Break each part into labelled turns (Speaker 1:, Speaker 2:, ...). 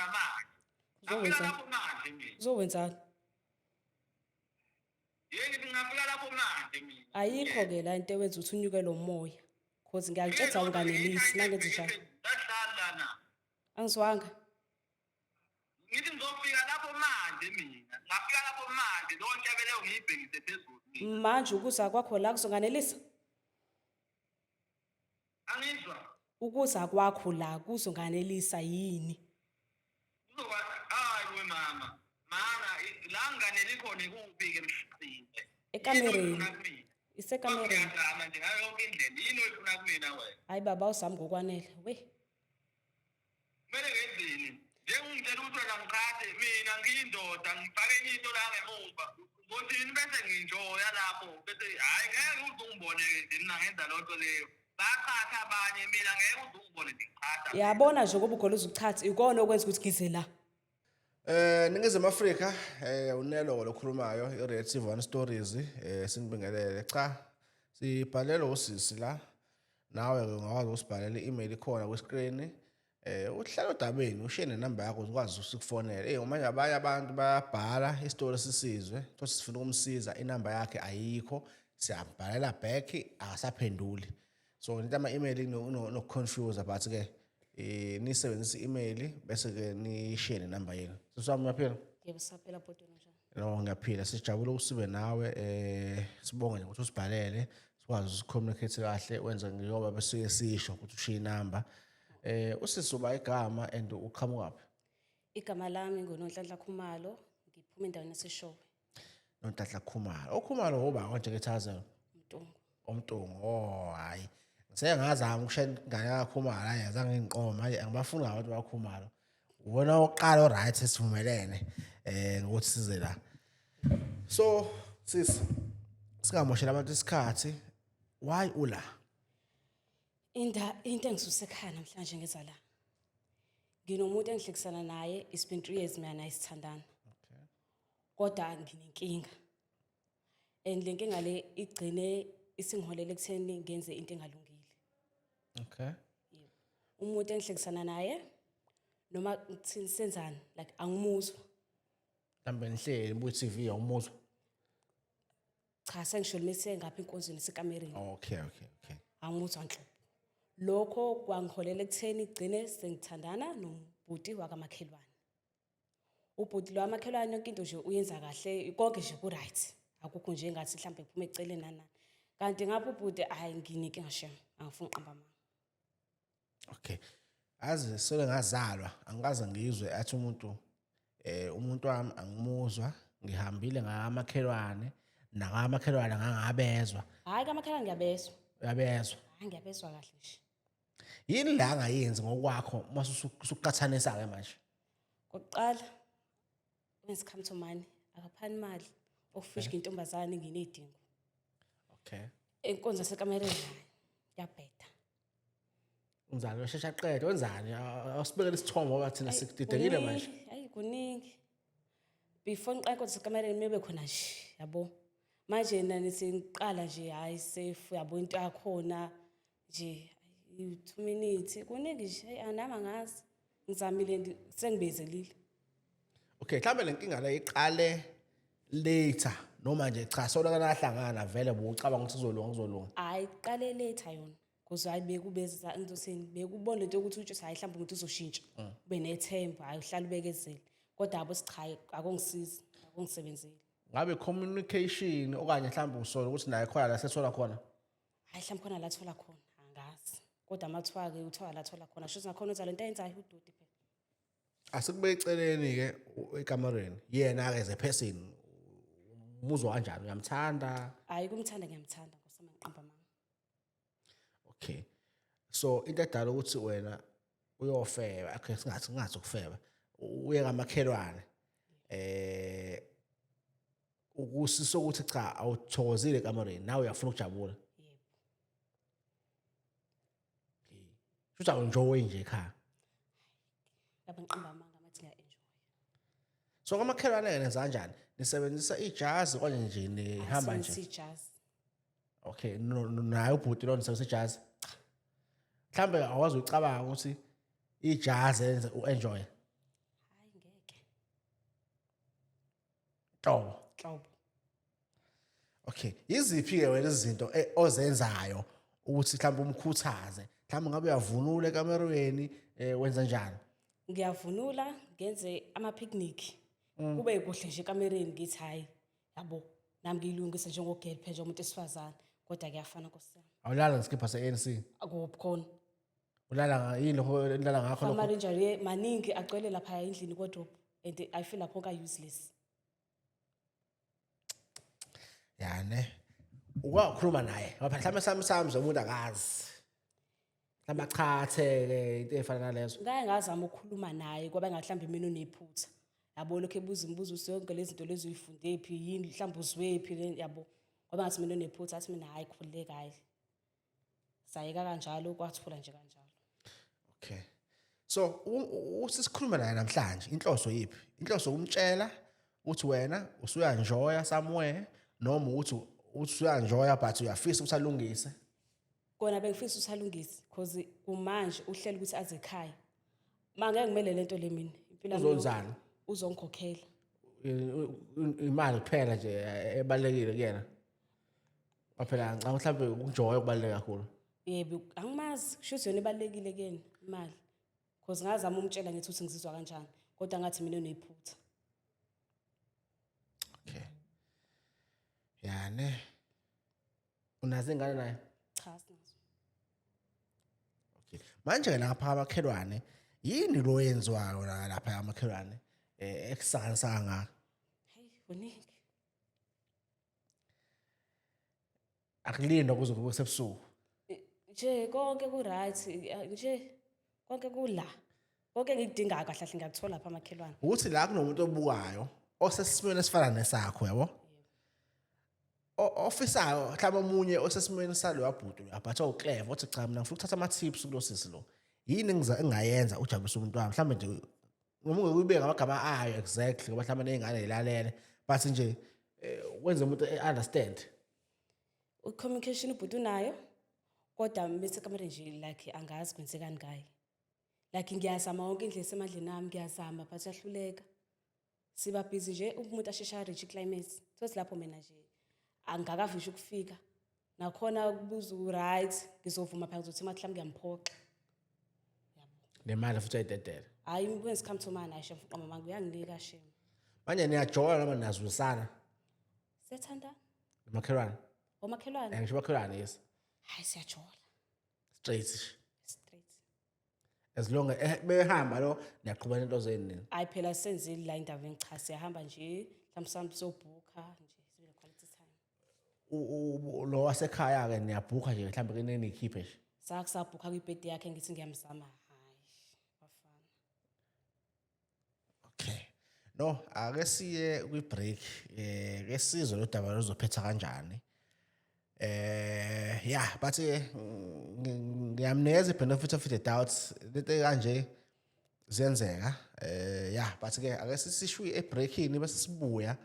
Speaker 1: mina manje. Ngafika
Speaker 2: Uzowenza
Speaker 1: lapho manje mina.
Speaker 2: Uzowenzani?
Speaker 1: Yini, ngingafika lapho manje mina.
Speaker 2: Ayikho ke la into ewenza ukuthi unyuke lo moya. Cause ngiyakutshela, awunganelisi nangenze njalo.
Speaker 1: Sahlala lana.
Speaker 2: Angizwanga.
Speaker 1: Ngithi ngizofika lapho manje mina. Ngafika lapho manje, leyo ntshebe leyo ngiyibhekise phezulu mina.
Speaker 2: Manje ukuza kwakho la kuzonganelisa?
Speaker 1: Angizwa.
Speaker 2: Ukuza kwakho la kuzonganelisa yini?
Speaker 1: Kuzoba, hayi we mama. Mana la nganeli khona ikuphi-ke mhlawumbe?
Speaker 2: Ekamereni. Isekamereni.
Speaker 1: Ngiyazama nje ngayo yonke indlela. Yini oyifuna kumina wena?
Speaker 2: Hayi baba, awuzami ngokwanele. We.
Speaker 1: Kumele ngenzeni? Njengungitshela ukuthi wena ngiqhathe, mina ngiyindoda, ngifake enye into la ngemuva. Ngothini bese nginjoya lapho, bese hhayi, ngeke uze ungibone-ke nje mina ngenza loo nto leyo. Baqhatha abanye, mina ngeke uze ungibone nje ngiqhatha.
Speaker 2: Yabona nje ngoba ugoloza ukuchatha, ikona okwenza ukuthi ngize la.
Speaker 3: Ningizimu Afrika, unelo lokhulumayo, iRed TV One Stories, sinibingelele. Cha, sibhalelwe usisi la. Nawe ke ungakwazi ukusibhalela, i-email ikhona kwi-screen. Uhlala odabeni, ushiye nenamba yakho ukwazi usikufonela. Manje abanye abantu bayabhala isitori sisizwe, thothi sifuna ukumsiza, inamba yakhe ayikho, siyambhalela back, akasaphenduli. So into ama-email no-confuse, but ke nisebenzise i-email bese ke nishiye nenamba yenu. Sisi wami, uyaphila?
Speaker 2: Yebo, saphela bhodweni, njani?
Speaker 3: No, ngiyaphila. Sijabule ukuthi nawe, sibonge nje ukuthi usibhalele, sikwazi ukucommunicate kahle, wenze njengoba besuke sisho ukuthi ushiye inamba. Usisi, uba igama and uqhamukaphi?
Speaker 2: Igama lami nguNonhlanhla Khumalo, ngiphuma endaweni yaseShowe.
Speaker 3: Nonhlanhla Khumalo. Okhumalo uba konje ke, Thazelo?
Speaker 2: Mtungu.
Speaker 3: Omtungu. Oh, hayi. Ngise ngazama ukushaya ingane kaKhumalo, hayi, azange ngiqome, hayi, angibafuni abantu baKhumalo. Ubona oqala oright, sivumelene ngokuthi size la. So sis, singamoshela abantu isikhathi, why ula?
Speaker 2: Into engisuse ekhaya namhlanje ngeza la. Nginomuntu engihlekisana naye, it's been 3 years mina naye sithandana. Kodwa nginenkinga. And le nkinga le igcine isingiholele ekutheni ngenze into engalungile. Umuntu engihlekisana naye, noma ngithini, senzani, like angimuzwa.
Speaker 3: Mhlawumbe nihleli buyi TV, awumuzwa?
Speaker 2: Cha, sengisho mise ngapha enkonzweni sekamereni.
Speaker 3: Okay.
Speaker 2: Angimuzwa nhlobo. Lokho kwangiholela ekutheni igcine sengithandana nobhuti wakamakhelwane. Ubhuti lo wamakhelwane yonke into nje uyenza kahle, konke nje ku-right. Akukho nje engathi mhlawumbe kuphume eceleni nani nani. Kanti ngapha ubhuti, hhayi, nginenkinga shem, angifuni uqamba amanga.
Speaker 3: Okay. Azi sele ngazalwa angikaze ngizwe athi umuntu, umuntu wami angimuzwa, ngihambile ngamakhelwane nakamakhelwane ngangabezwa.
Speaker 2: Hhayi, kamakhelwane ngiyabezwa.
Speaker 3: Uyabezwa?
Speaker 2: Hhayi, ngiyabezwa kahle nje.
Speaker 3: Yini la angayenzi ngokwakho uma usuqhathanisa ke manje?
Speaker 2: Kokuqala, when it come to money, akaphani imali, of which ngintombazane, nginey'dingo. Enkonzo yasekamereni nayo yabheda.
Speaker 3: Umzali washesha aqede, wenzani? Awusibekele isithombe ngoba thina sikudidekile manje.
Speaker 2: Hayi, kuningi. Before ngiqala inkonzo yasekamereni mebe khona nje, yabo. Manje nani sengiqala nje, hayi, safe, yabo, into yakhona nje 2 minutes, kuningi nje, hayi, anami angazi. Ngizamile, sengibezelile.
Speaker 3: Okay, mhlawumbe le nkinga le iqale later noma nje cha, solo kanahlangana vele bucabanga ukuthi kuzolunga, kuzolunga?
Speaker 2: Hayi, qale later yona. Because hayi, bekubeza ngizothini, bekubona lento yokuthi utsho hayi, mhlawumbe umuntu uzoshintsha. Ube nethemba, hayi, uhlala ubekezele. Kodwa yabo cha, akungisizi, akungisebenzeli.
Speaker 3: Ngabe communication okanye mhlawumbe usola ukuthi naye khona la sethola khona?
Speaker 2: Hayi, mhlawumbe khona la thola khona, angazi. Kodwa amathiwa-ke uthiwa la thola khona, shuthi nakhona wenza lento ayenzayo, udoti phela.
Speaker 3: Asikube eceleni ke ekamereni. Yena ke as a person umuzwa kanjani? Uyamthanda?
Speaker 2: Hayi, kumthanda ngiyamthanda, nkosami, ngiqamba amanga.
Speaker 3: Okay. So into edala ukuthi wena uyofeba, okay, singathi ukufeba, uye kamakhelwane. Ukusiso ukuthi cha, awuthokozile ekamereni, nawe uyafuna ukujabula.
Speaker 2: Yebo.
Speaker 3: Futhi awunjoy nje ekhaya?
Speaker 2: Lapha ngiqamba amanga amathi ngiya-enjoy.
Speaker 3: So kwamakhelwane ke nenza kanjani? Nisebenzisa ijazi okanye nje nihamba nje?
Speaker 2: Asebenzisa ijazi.
Speaker 3: Okay, naye ubhuti lo nisebenzisa ijazi? Mhlambe awazi ucabanga ukuthi ijazi enze u-enjoy. Nhlobo.
Speaker 2: Nhlobo.
Speaker 3: Okay, yiziphi ke wena izinto ozenzayo ukuthi mhlawumbe umkhuthaze? Mhlawumbe ngabe uyavunula ekamerweni, wenza njani?
Speaker 2: Ngiyavunula, ngenze ama-picnic. Kube kuhle nje ekamereni ngithi hhayi, yabo, nami ngiyilungise njengogirl phela njengomuntu wesifazane. Kodwa kuyafana Nkosi yami.
Speaker 3: Awulala ngesikibha se-ANC?
Speaker 2: Akuphi khona.
Speaker 3: Ulala yini lokho ulala ngakho lokho?
Speaker 2: Ama-lingerie maningi agcwele lapha endlini wardrobe and I feel lapho ka-useless.
Speaker 3: Ya ne. Ukwakhuluma naye. Ngoba mhlawumbe sami sami umuntu akazi. Mhlawumbe achathe-ke into ey'fana nalezo.
Speaker 2: Ngake ngazama ukukhuluma naye kwaba ngathi mhlawumbe mina unephutha. Yabo lokhu ebuza imibuzo ukuthi yonke lezi zinto lezi uyifunde phi yini mhlawumbe uzwephi yabo. Kwaba ngathi mina unephutha athi mina hhayi khululeka hhayi. Sayeka kanjalo kwathula nje kanjalo.
Speaker 3: Okay. So usisikhuluma naye namhlanje inhloso yiphi? Inhloso ukumtshela ukuthi wena usuyanjoya somewhere noma ukuthi usuyanjoya but uyafisa ukuthi alungise.
Speaker 2: Kona bengifisa ukuthi alungise because kumanje uhlela ukuthi aze ekhaya. Mangeke ngimele lento le mina. Impilo yami yonke.
Speaker 3: Uzonzani?
Speaker 2: Uzongikhokhela.
Speaker 3: Imali kuphela nje ebalulekile kuyena. Phela ngicabanga mhlawumbe ukunjoya kubaluleke kakhulu.
Speaker 2: Yebo, angimazi kusho ukuthi yona ibalulekile kuyena imali. Because ngazama umtshela ngithi ukuthi ngizizwa kanjani, kodwa ngathi mina unephutha.
Speaker 3: Okay. Ya ne. Unazo ingane naye?
Speaker 2: Cha sinazo.
Speaker 3: Okay. Manje ke lapha amakhelwane yini lo yenziwayo la lapha amakhelwane ekusansa kangaka?
Speaker 2: Hey, kuningi.
Speaker 3: Akulindwa kuze kube kusebusuku.
Speaker 2: Nje konke ku right, nje konke kula. Konke engikudingayo kahle kahle ngiyakuthola lapha amakhelwane.
Speaker 3: Ukuthi la kunomuntu obukayo osesimweni esifana nesakho yabo. Ofisayo mhlawumbe omunye osesimweni salo wabhuti but owu-clever othi cha mina ngifuna ukuthatha ama-tips kulo sisi lo. Yini engingayenza ujabulise umuntu wami mhlawumbe nje noma ungekuyibeke ngamagama ayo exactly ngoba mhlawumbe ney'ngane yilalele but nje wenze umuntu e-understand.
Speaker 2: I-communication ubhuti unayo kodwa mese kamereni nje like angazi kwenzekani ngaye. Like ngiyazama yonke indlela esemandleni ami ngiyazama but uyahluleka. Siba busy nje umuntu asheshe a-reach i-climax. Thothi lapho mina nje angakavisho ukufika. Nakhona kubuza u-right ngizovuma phela ngizothi mhlawumbe ngiyamphoxa.
Speaker 3: Nemali futhi ayidedele.
Speaker 2: Hayi when it comes to money ayisho mfana mama uyanginika shame.
Speaker 3: Manje niyajola noma niyazwisana?
Speaker 2: Siyathandana.
Speaker 3: Makhelwane.
Speaker 2: Omakhelwane.
Speaker 3: Ngisho makhelwane yes.
Speaker 2: Hayi siyajola.
Speaker 3: Straight.
Speaker 2: Straight.
Speaker 3: As long as behamba lo niyaqhubana into zenu nina.
Speaker 2: Hayi phela senzile la indaba engicha siyahamba nje mhlawumbe sobhukha nje sibe ne quality time.
Speaker 3: Lo wasekhaya ke niyabhukha nje mhlawumbe ke nikhiphe nje.
Speaker 2: Sakusabhukha kwibhedi yakhe ngithi ngiyamzama hayi bafana.
Speaker 3: Okay. No, ake siye kwi break ke sizwe lo daba lozophetha kanjani. Yeah, but ngiyamnikeza i-benefit of the doubt lento kanje ziyenzeka. Yeah, but ke ake sishuye ebreakini bese sibuya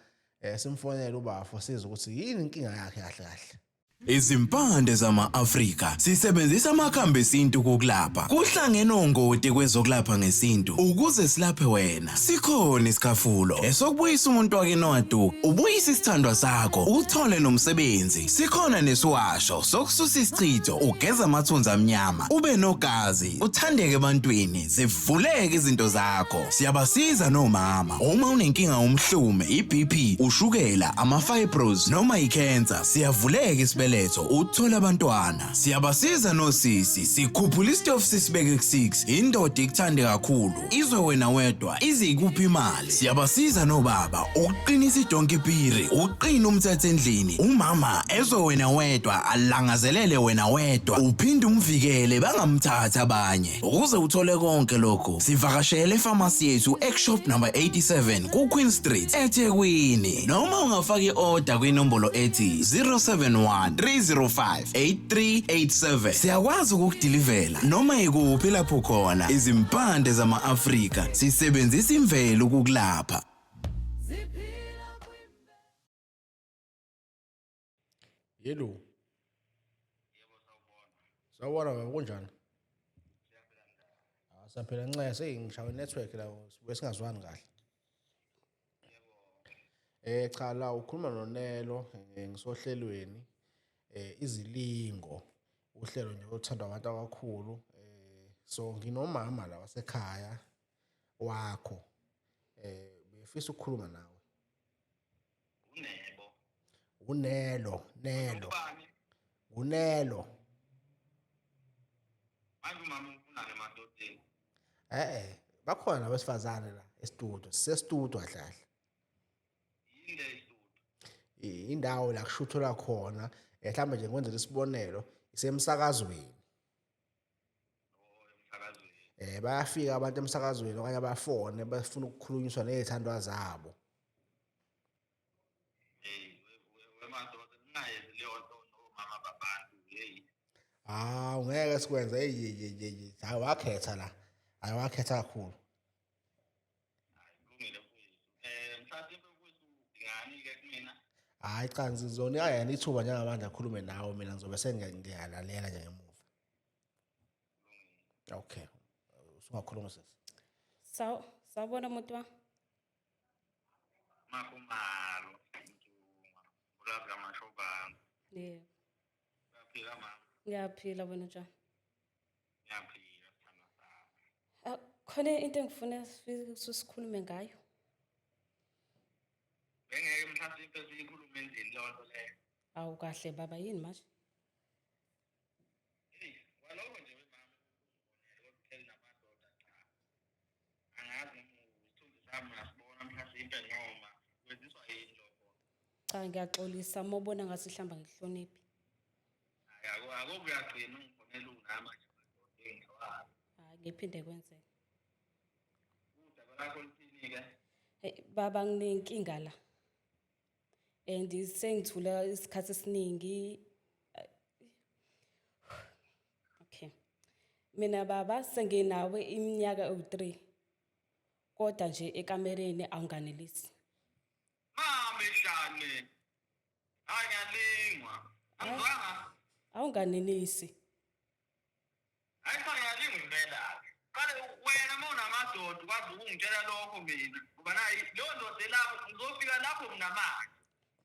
Speaker 3: simfonele ubafo sizwe ukuthi yini inkinga yakhe kahle kahle.
Speaker 4: Izimpande zama-Afrika sisebenzisa amakhambi esintu kokulapha. Kuhlangene ongoti kwezokulapha ngesintu ukuze silaphe wena. Sikhona isikhafulo esokubuyisa umuntu wakhe nowaduka, ubuyise isithandwa sakho, uthole nomsebenzi. Sikhona nesiwasho sokususa isichitho, ugeza amathunzi amnyama, ube nogazi, uthandeke ebantwini, zivuleke izinto zakho. Siyabasiza nomama. Uma unenkinga yomhlume, i-BP, ushukela, ama-fibros noma i-cancer, siyavuleka isibeletho uthole abantwana. Siyabasiza nosisi, sikhuphula isitofu sisibeke ku-6, indoda ikuthande kakhulu, izwe wena wedwa, ize ikuphi imali. Siyabasiza nobaba ukuqinisa idonki piri, uqine umthetho endlini, umama ezwe wena wedwa, alangazelele wena wedwa, uphinde umvikele bangamthathi abanye. Ukuze uthole konke lokhu, sivakashele efamasi yethu eShop number 87 ku-Queen Street eThekwini. Noma ungafaka i-order kwinombolo ethi 071 305 8387. Siyakwazi ukukudilivela noma ikuphi lapho khona. Izimpande zama-Afrika sisebenzisa imvelo ukukulapha.
Speaker 3: Yebo. Sawubona baba kunjani? Siyaphila ncese ngishawe network la sibuye singazwani kahle. Cha la ukhuluma noNelo ngisohlelweni izilingo uhlelo nje oluthandwa abantu abakhulu so nginomama la wasekhaya wakho befisa ukukhuluma nawe.
Speaker 1: Unebo.
Speaker 3: Unelo, Nelo.
Speaker 1: Ubani?
Speaker 3: Unelo.
Speaker 1: Manje umama ufunani emadodeni?
Speaker 3: Bakhona nabesifazane la e-studio, sise-studio kahle kahle.
Speaker 1: Yini le studio?
Speaker 3: Indawo la kushuthelwa khona, mhlawumbe nje ngikwenzele isibonelo, isemsakazweni.
Speaker 1: Oh, emsakazweni.
Speaker 3: Bayafika abantu emsakazweni okanye abafone bafuna ukukhulunyiswa nezithandwa zabo.
Speaker 1: Hey, wemadoda ningayenzi leyo nto nomama babantu, hey.
Speaker 3: Hawu ngeke sikwenze hey hey hey. Hayi wakhetha la. Hayi wakhetha kakhulu.
Speaker 1: Hayi kulungile mfowethu. Mhlawumbe mfowethu udingani ke kumina?
Speaker 3: Hayi cha ngizonika yena ithuba njengamanje akhulume nawe mina ngizobe sengiyalalela nje ngemuva. Okay. Usungakhuluma sisi.
Speaker 2: Sawubona muntu wami.
Speaker 1: Makhumalo, Mntungwa, ulwazi kaMashobana.
Speaker 2: Yebo.
Speaker 1: Uyaphila mama?
Speaker 2: Ngiyaphila wena njani?
Speaker 1: Ngiyaphila sithandwa sami.
Speaker 2: Ah, khona into engifuna sifike sikhulume ngayo.
Speaker 1: Bengeke mhlawumbe siyikhulume endlini leyo nto leyo.
Speaker 2: Awu kahle baba yini manje?
Speaker 1: Hey, kwaloko nje wemama ukuhleli namadoda cha. Angazi noma isithunzi sami uyasibona mhlawumbe noma kwenziswa yini lokho.
Speaker 2: Cha ngiyaxolisa uma ubona ngathi hlamba ngikuhloniphi.
Speaker 1: Hayi akho kuyagcina ungifonela unama nje madoda engiwazi.
Speaker 2: Hayi ngiphinde kwenzeke.
Speaker 1: Udaba lakho lithini ke?
Speaker 2: Hey baba nginenkinga la. And sengithula isikhathi esiningi. Okay. Mina baba senginawe iminyaka ewu-3. Kodwa nje ekamereni awunganelisi.
Speaker 1: Mama eshane. Hayi ngiyalingwa. Angizwanga.
Speaker 2: Awunganelisi.
Speaker 1: Hayi cha ngiyalingwa impela. Qale wena uma unamadoda ukwazi ukungitshela lokho mina. Ngoba nayi leyo ndoda elapho ngizofika lapho mina manje.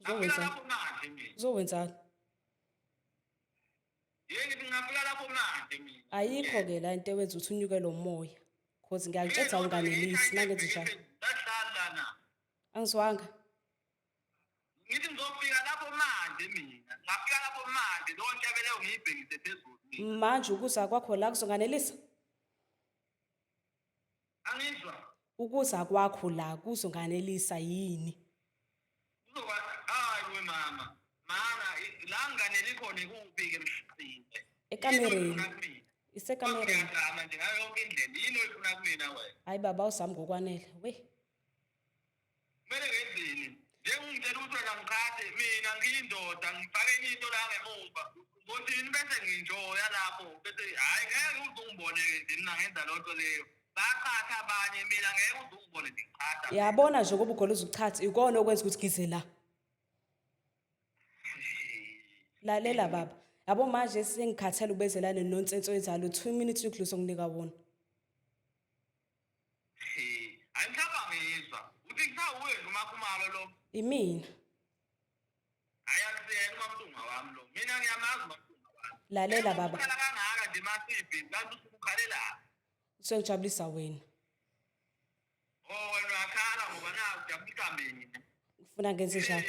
Speaker 1: Ngafika
Speaker 2: Uzowenzani?
Speaker 1: lapho manje mina.
Speaker 2: Uzowenzani?
Speaker 1: Yini ngingafika lapho manje mina.
Speaker 2: Ayikho ke la into ewenza ukuthi unyuke lo moya. Cause ngiyakutshela awunganelisi nangenze njalo.
Speaker 1: Ngahlala lana.
Speaker 2: Angizwanga.
Speaker 1: Ngithi ngizofika lapho manje mina. Ngafika lapho manje leyo ntshebe leyo ngiyibhekise phezulu mina.
Speaker 2: Manje ukuza kwakho la kuzonganelisa?
Speaker 1: Angizwa.
Speaker 2: Ukuza kwakho la kuzonganelisa yini?
Speaker 1: Kuzoba hayi we mama. Mana la nganeli khona ikuphi ke mhlawumbe.
Speaker 2: Ekamereni. Isekamereni.
Speaker 1: Ngiyazama nje ngayo yonke indlela. Yini oyifuna kumina wena?
Speaker 2: Hayi baba awuzami ngokwanele. We.
Speaker 1: Kumele ngenzeni? Njengungitshela ukuthi wena ngiqhathe mina ngiyindoda ngifake enye into la ngemuva. Ngothini bese nginjoya lapho bese hayi ngeke uze ungibone nje mina ngenza loo nto leyo. Baqhatha abanye mina ngeke uze ungibone nje ngiqhatha.
Speaker 2: Yabona nje ngoba ugoloza uchatha ikona okwenza ukuthi ngize la. Lalela baba. Yabo manje sengikhathele ubezelane nonsense oyenzalo 2 minutes yokudlisa onginika wona.
Speaker 1: Hayi mhlawumbe angizwa. Uthi kusawuwe nje uMakhumalo lo.
Speaker 2: Imina.
Speaker 1: Hayi akusiyena uMamntungwa wami lo. Mina ngiyamazi uMamntungwa wami.
Speaker 2: Lalela baba.
Speaker 1: Ukhala kangaka nje masibhi kanti usukukhalelaphi.
Speaker 2: Usengijabulisa wena.
Speaker 1: Oh wena uyakhala ngoba naku ujabulisa mina.
Speaker 2: Ufuna ngenze njani?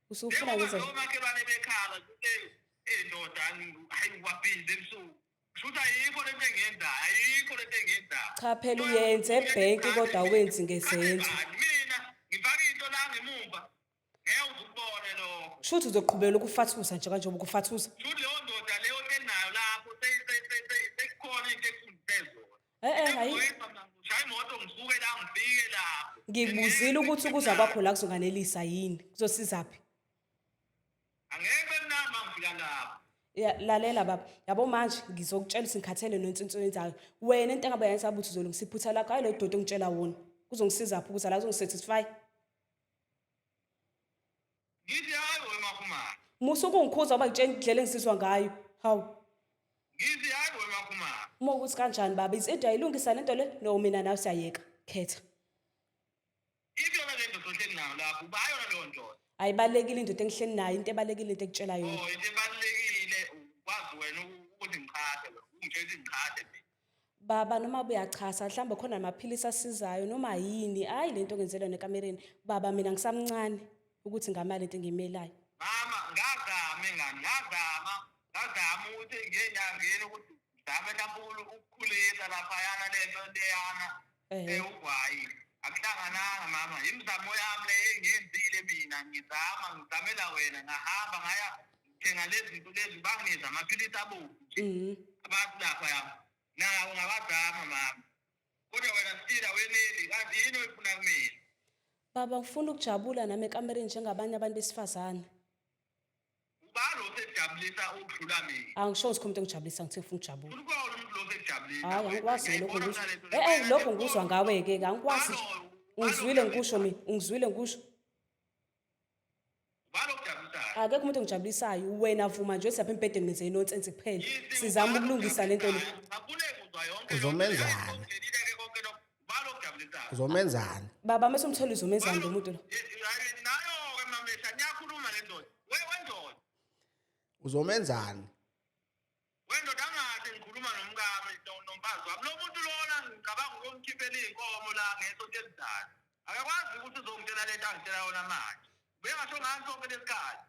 Speaker 2: Usufuna ngenze
Speaker 1: Njengoba omakhelwane bekhala kuthi ndoda hayi wabhizi ebusuku. Kusho ukuthi ayikho lento engiyenzayo, ayikho lento engiyenzayo.
Speaker 2: Cha phela uyenze ebhenki kodwa awenzi ngezenzo.
Speaker 1: Mina ngifaka into la ngemumva. Ngeke uze ukubone lokho.
Speaker 2: Shuthi uzoqhubeka ukufathuza nje kanjengoba ukufathuza.
Speaker 1: Shuthi leyo ndoda leyo enayo lapho sekukhona into ekufundise zona.
Speaker 2: Hayi.
Speaker 1: Ngishaya imoto ngisuke la ngifike lapho.
Speaker 2: Ngikubuzile ukuthi ukuza kwakho la kuzonganelisa yini? Kuzosizaphi?
Speaker 1: Angeke bemnandi uma ngifika lapho.
Speaker 2: Ya lalela baba. Yabo manje ngizokutshela ukuthi ngikhathele nonsinsi oyenzayo. Wena into engabe yenza ukuthi uzolungisa iphutha lakho hayi lo doti ongitshela wona. Kuzongisiza phi ukuthi la uzongisatisfy?
Speaker 1: Ngithi hayi wena Makhumalo.
Speaker 2: Musa ukungikhuza ngoba ngitshela indlela engisizwa ngayo. Hawu.
Speaker 1: Ngithi hayi wena Makhumalo.
Speaker 2: Uma ukuthi kanjani baba into ayilungisa lento le no mina nawe siyayeka. Khetha.
Speaker 1: Iphi yona le ndoda ohleli nayo lapho, uba yona leyo ndoda.
Speaker 2: Ayibalulekile indoda engihleli nayo, into ebalulekile into ekutshela yona.
Speaker 1: Oh, into ebalulekile ukwazi wena ukuthi ngiqhathe, ungitshela ukuthi ngiqhathe mina.
Speaker 2: Baba, noma buyachasa, mhlawumbe khona namaphilisi asizayo noma yini. Hhayi le nto ongenzela yona ekamereni. Baba, mina ngisamncane ukuthi ngamali into engiyimelayo.
Speaker 1: Mama, ngazama ingane, ngazama, ngazama ukuthi ngiye enyangeni ukuthi ngizame mhlawumbe ukukhulisa laphayana le nto leyana ewugwayi. Akuhlangananga mama, imizamo yami le engiyenzile mina, ngizama, ngizamela wena, ngahamba ngaya ngithenga lezi zinto lezi, banginikeza amaphilisi abomvu nje. Abantu laphaya nawo ngabazama mama. Kodwa wena still aweneli, kanti yini oyifuna kumina?
Speaker 2: Baba, ngifuna ukujabula nami ekamereni njengabanye abantu besifazane.
Speaker 1: Ubani lo osejabulisa ukudlula mina?
Speaker 2: Angisho ukuthi khona umuntu engijabulisa, ngithe ngifuna ukujabula.
Speaker 1: Ufuna ukuba lo muntu lo osejabulisa.
Speaker 2: Hhayi, angikwazi lokho
Speaker 1: Ngiyayibona
Speaker 2: ngikuzwa.
Speaker 1: mina lento.
Speaker 2: Eh eh, lokho ngikuzwa ngawe-ke, angikwazi.
Speaker 1: Ubani
Speaker 2: Ungizwile ngikusho mina, ungizwile ngikusho.
Speaker 1: Ubani okujabulisayo?
Speaker 2: Akekho umuntu engijabulisayo. Wena vuma nje lapha embhedeni ngenze inonsense kuphela.
Speaker 1: Yithi
Speaker 2: Sizama
Speaker 1: ubani
Speaker 2: ukulungisa lento le.
Speaker 1: okujabulisayo? Ngifuna ukuzwa yonke
Speaker 3: Uzomenzani?
Speaker 1: lento. Ngitshelile-ke konke lokho. Ubani okujabulisayo?
Speaker 3: Uzomenzani?
Speaker 2: Baba, mase umthole uzomenzani lo muntu lo?
Speaker 1: Nayo-ke mamesha, niyakhuluma le ndoda. Wendoda.
Speaker 3: Uzomenzani?
Speaker 1: Wendoda angathi ngikhuluma nomkami nomfazi wami. Lo muntu lona ngicabanga ukuyomkhiphela iy'nkomo la ngesonto elizayo. Akakwazi ukuthi uzongitshela lento angitshela yona manje. Ubengasho ngani sonke lesikhathi?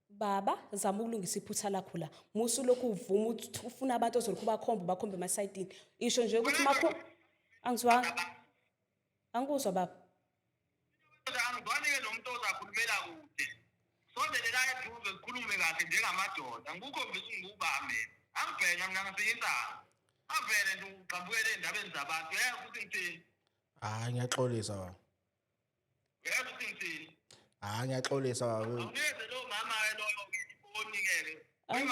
Speaker 2: Baba, zama ukulungisa iphutha lakho la. Musu lokhu uvuma ukuthi ufuna abantu ozolokhu bakhombe bakhombe emasayitini. Isho nje ukuthi makho angizwanga. Angikuzwa baba.
Speaker 1: Angizwani-ke lo muntu ozakhulumela kude. Sondele la eduze sikhulume kahle njengamadoda. Ngikukhombisa ungubani mina. Angibhenya mina ngisinye insangu. Avele nje ugxambukele ey'ndabeni zabantu. Uyazi ukuthi ngithini?
Speaker 3: Hayi ngiyaxolisa baba.
Speaker 1: Uyazi ukuthi ngithini?
Speaker 3: Hayi ngiyaxolisa baba.
Speaker 1: Awungeze lowo mama-ke loyo ifoni-ke.
Speaker 2: Hayi,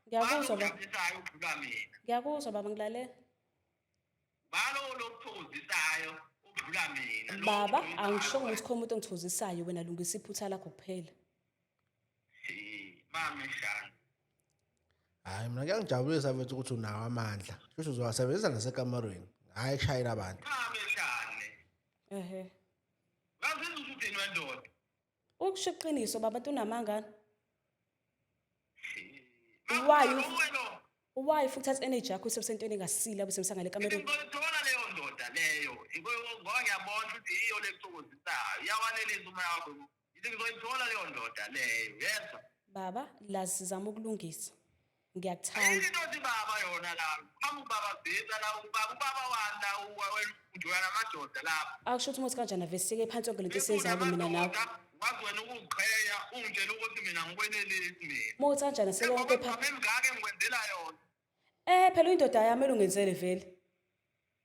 Speaker 2: ngiyakuzwa baba.
Speaker 1: Ujabulisayo ukudlula mina.
Speaker 2: Ngiyakuzwa baba, ngilalela.
Speaker 1: Balo lokuthokozisayo ukudlula mina. Lo
Speaker 2: Baba,
Speaker 1: okuthokozisayo
Speaker 2: angisho
Speaker 1: wena.
Speaker 2: ukuthi khona umuntu ongithokozisayo, wena lungisa iphutha lakho kuphela.
Speaker 1: Eh, mama eshana.
Speaker 3: Hayi mina kuyangijabulisa mfethu ukuthi unawo amandla. Kusho uzowasebenzisa nasekamerweni. Hayi kushayela abantu.
Speaker 1: Mama eshane.
Speaker 2: Ehhe.
Speaker 1: Ngazenza ukuthi wendoda.
Speaker 2: Ukusho iqiniso baba, into unamangana.
Speaker 1: Why
Speaker 2: Why
Speaker 1: you
Speaker 2: you- Why futhi uthatha energy yakho usebenzise entweni engasile abuse ngale kamereni?
Speaker 1: Ngizolithola leyo ndoda leyo. Ngoba ngiyabona ukuthi iyo lekuthokozisayo. Iyawanelisa umoya wakho. Ngithi ngizoyithola leyo ndoda leyo. Yezwa.
Speaker 2: Baba, la sizama ukulungisa. Ngiyakuthanda.
Speaker 1: Ayikho into othi baba yona la. Qhamuka ubaba Zitha la, ubaba ubaba wani la, wena ujoya namadoda lapha.
Speaker 2: Akusho ukuthi umuthi kanjani avese siyeke phansi yonke lento esiyenzayo mina nawe.
Speaker 1: Wazi wena ukuziqhenya ungitshela ukuthi mina ngikwenelisi mina.
Speaker 2: Uma uthi kanjani siyeke yonke phansi.
Speaker 1: Emingaka engikwenzela yona.
Speaker 2: Phela uyindoda yami elungenzele vele.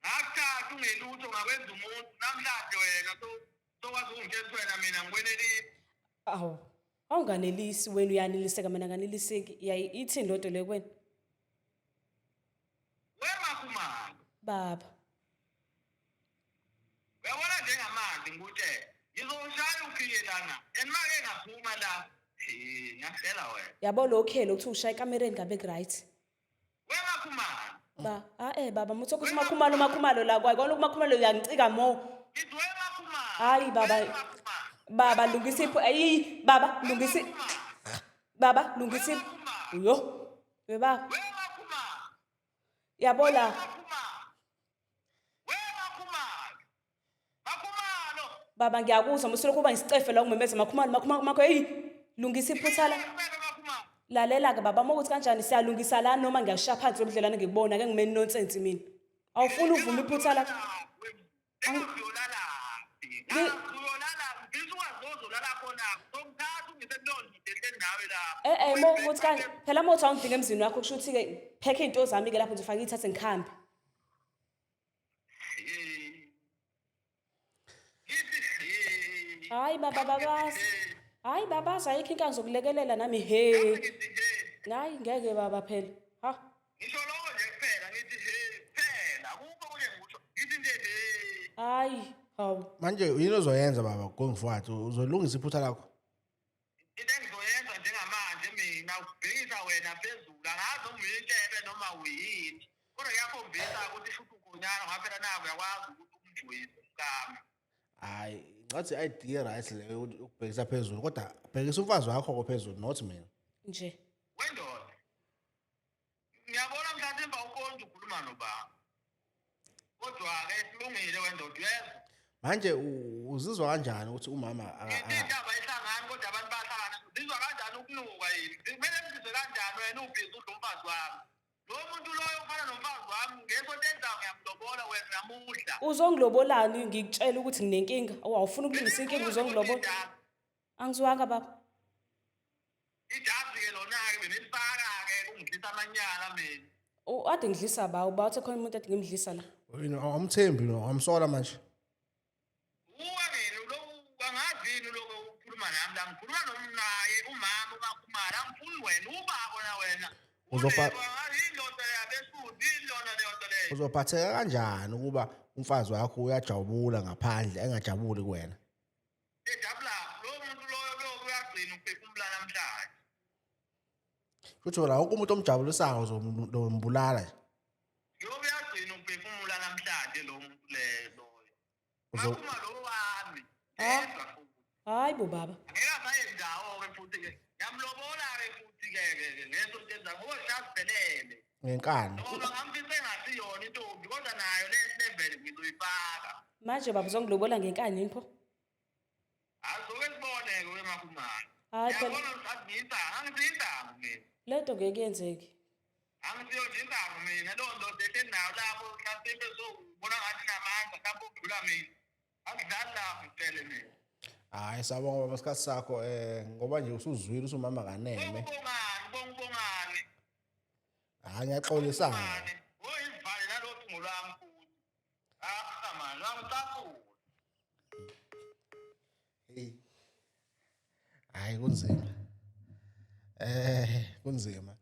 Speaker 1: Ngakuthatha ungelutho ngakwenza umuntu namhlanje wena sokwazi ukungitshela ukuthi wena mina ngikwenelisi.
Speaker 2: Awu, awunganelisi wena uyaneliseka mina nganeliseki. Yayi ithini loo nto leyo kuwena?
Speaker 1: Wemakhumalo.
Speaker 2: Baba.
Speaker 1: Uyabona njengamanje ngikutshela. Ngizoshaya ukhiye lana. And make ngaphuma la. Eh, ngiyakutshela wena.
Speaker 2: Yabo lo khelo ukuthi ushaya ekamereni ngabe ku right.
Speaker 1: Wemakhumalo.
Speaker 2: Ba, ah eh baba, muthu ukuthi makhumalo makhumalo la kwayi kona ukumakhumalo uyangicika mo.
Speaker 1: Ngithi wemakhumalo.
Speaker 2: Hayi baba. Baba lungisa iphu ayi baba lungisa baba lungisa yo. We baba.
Speaker 1: Wemakhumalo.
Speaker 2: Yabo la. Baba ngiyakuzwa musu lokhu uba isicefe la ungimemeza makhumalo makhumalo makho hey lungisa iphutha la. Lalela ke baba uma ukuthi kanjani siyalungisa la noma ngiyashaya phansi lobudlelwane ngikubona ke ngimeni nonsense mina. Awufuni uvuma iphutha la. Eh eh mo ukuthi kanje phela uma uthi awungidinga emzini wakho kusho ukuthi ke phekhe izinto zami ke lapho ngizofaka ithathe ngikhambe. Hayi baba babazi. Hayi babazi ayikho inkazi zokulekelela nami he. Hayi ngeke baba phela. Ha.
Speaker 1: Ngisho lokho nje kuphela ngithi he kuphela akukho okunye ngikusho ngithi nje he.
Speaker 2: Hayi hawu.
Speaker 3: Manje yini ozoyenza baba going forward? Uzolungisa iphutha lakho?
Speaker 1: Into engizoyenza njengamanje mina ukubhekisa wena phezulu angazi ungiyintshebe noma uyini. Kodwa kuyakhombisa ukuthi futhi ukhonyana ngoba phela nawe uyakwazi ukuthi umjwise umkami.
Speaker 3: Hayi Ngathi i-idea right leyo ukubhekisa phezulu, kodwa bhekisa umfazi wakho kophezulu, not mina.
Speaker 2: Nje.
Speaker 1: Wendoda. Ngiyabona mhlawumbe ukonje ukhuluma nobaba. Kodwa-ke silungile wendoda, uyezwa?
Speaker 3: Manje uzizwa kanjani ukuthi umama
Speaker 1: Ngithi indaba ayihlangani, kodwa abantu bayahlangana. Uzizwa kanjani ukunuka yini? Kumele ngizizwe kanjani wena ubhizi udla umfazi wami? Lowo muntu loyo ufana nomfazi wami, ngesonto elizayo ngiyamlobola, wena uyamudla.
Speaker 2: Uzongilobolani ngikutshela ukuthi nginenkinga? Awufuni ukulungisa inkinga, uzongilobola? Angizwanga, baba.
Speaker 1: Ijazi-ke lona-ke benilifaka-ke kungidlisa amanyala mina.
Speaker 2: Ade ngidlisa ba, uba uthe khona umuntu ade ngimdlisa la.
Speaker 3: Yini, awumthembi lo, awumsola manje?
Speaker 1: Uwe mina lokhu angazi yini lokhu ukukhuluma nami la, ngikhuluma nomnaye umama uMakhumalo, angifuni wena ubaba na wena. Angazi indoda yabesudu yini lona leyo nto leyo.
Speaker 3: Uzophatheka kanjani ukuba umfazi wakho uyajabula ngaphandle, engajabuli kuwena?
Speaker 1: Ejabula lowo muntu loyo kuyobe uyagcina ukuphefumula namhlanje.
Speaker 3: Futhi wena wonke umuntu omjabulisayo uzombulala nje.
Speaker 1: Kuyobe uyagcina ukuphefumula namhlanje lo muntu leyo loyo. Makhuma lo wami. Yedwa futhi.
Speaker 2: Hayi bo, baba.
Speaker 1: Angeke asaye ndawo-ke futhi-ke. Ngiyamlobola-ke futhi-ke ke ke ngeso nto ngoba siyaziphelele.
Speaker 3: Ngenkani.
Speaker 1: Ngoba ngamfisa engasiyona intombi, kodwa nayo le level ngizoyifaka.
Speaker 2: Manje baba, uzongilobola ngenkani yini pho?
Speaker 1: Azoke sibone-ke wemakhumalo.
Speaker 2: Hayi phela.
Speaker 1: Uyabona ukuthi ngiyinsangu, angisiyo mina.
Speaker 2: Le nto ngeke yenzeke.
Speaker 1: Angisiyo nje insangu mina, leyo ndoda ehleli nayo lapho mhlawumbe sowubona ngathi inamandla, mhlawumbe udlula mina. Angidlali lapho, ngicele mina.
Speaker 3: Hayi, sabonga baba isikhathi sakho, ngoba nje usuzwile usumama kaneme.
Speaker 1: Ubongani, ubongani.
Speaker 3: Hayi, ngiyaxolisa.
Speaker 1: Ubongani. Oyivale nalo cingo lwami futhi. Ah man, wangicaphula.
Speaker 3: Hey. Hayi, kunzima. Kunzima.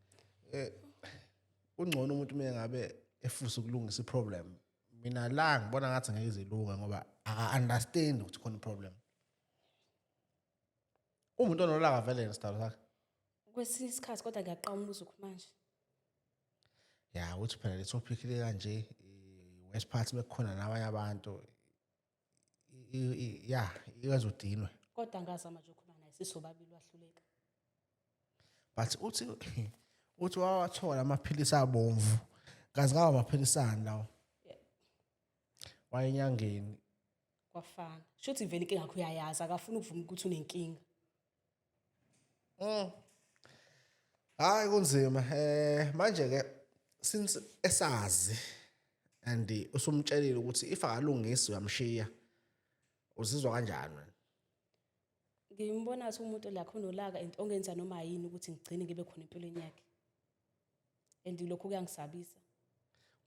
Speaker 3: Kungcono umuntu uma ngabe efisa ukulungisa iproblem. Mina la ngibona ngathi ngeke izilunga ngoba aka understand ukuthi khona iproblem. Umuntu onolaka vele yena, sidalo sakhe.
Speaker 2: Kwesinye isikhathi, kodwa ngiyaqamuza manje.
Speaker 3: Ya, uthi phela le topic le kanje, worst part bekukhona nabanye abantu. Ya, ikwenza udinwe.
Speaker 2: Kodwa ngazama nje ukukhuluma naye sisobabili, wahluleka.
Speaker 3: But uthi wawathola amaphilisi abomvu. Kazi ngawa amaphilisi ani lawo? Wayenyangeni.
Speaker 2: Kwafana. Shuthi vele inkinga yakho uyayazi, akafuni ukuvuma ukuthi unenkinga.
Speaker 3: Hayi, kunzima. Manje ke since esazi and usumtshelile ukuthi if akalungisi uyamshiya. Uzizwa kanjani wena?
Speaker 2: Ngimbona ukuthi umuntu lakho unolaka and ongenza noma yini ukuthi ngigcine ngibe khona empilweni yakhe. And lokhu kuyangisabisa.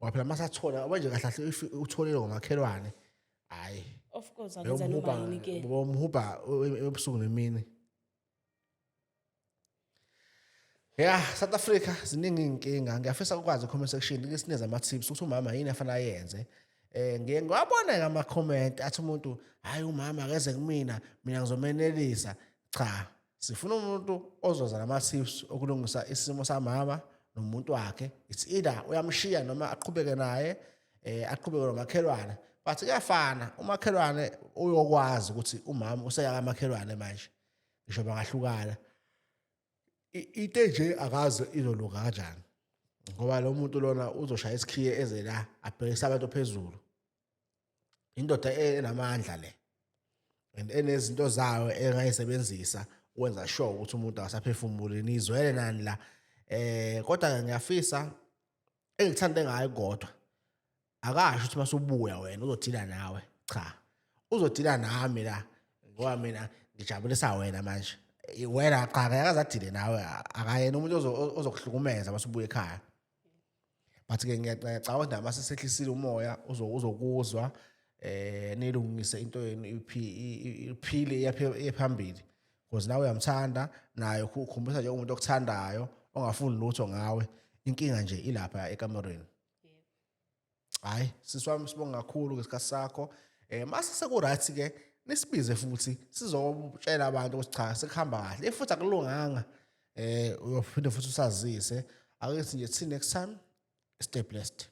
Speaker 3: Ngoba phela masathola manje kahle kahle, if utholile ngomakhelwane, hayi.
Speaker 2: Of course, angenza noma yini ke.
Speaker 3: Bomhubha ebusuku nemini. Ya, South Africa, ziningi inkinga. Ngiyafisa ukwazi comment section ke sineze ama tips ukuthi umama yini afanele ayenze. Ngiye ngiwabona ama comment athi umuntu, "Hayi, umama akeze kumina, mina ngizomenelisa." Cha, sifuna umuntu ozoza nama tips okulungisa isimo samama nomuntu wakhe. It's either uyamshiya noma aqhubeke naye, aqhubeke nomakhelwane. But kuyafana, umakhelwane uyokwazi ukuthi umama useyaka amakhelwane manje. Ngisho bangahlukana. Into nje akaze izolunga kanjani, ngoba lo muntu lona uzoshaya isikhiye eze la abhekise abantu phezulu. Indoda enamandla le and enezinto zayo engayisebenzisa ukwenza sure ukuthi umuntu akasaphefumuli. Nizwele nani la. Kodwa ngiyafisa, engithande ngayo kodwa, akasho ukuthi masubuya wena uzodila nawe. Cha, uzodila nami la, ngoba mina ngijabulisa wena manje. Wena cha, ngeke azadile nawe, akayena umuntu ozokuhlukumeza masubuya ekhaya. But ke ngiyacabanga ukuthi nama sesehlisile umoya, uzokuzwa, nilungise into yenu iphile iye phambili, because nawe uyamthanda naye, ukhombisa nje umuntu okuthandayo ongafuni lutho ngawe. Inkinga nje ilapha ekamerweni. Hayi, sisi wami, sibonga kakhulu ngesikhathi sakho. Mase seku right ke, nisibize futhi sizotshela abantu ukuthi cha, sekuhamba kahle. If futhi akulunganga, uyophinde futhi usazise. Ake sithi nje, see next time, stay blessed.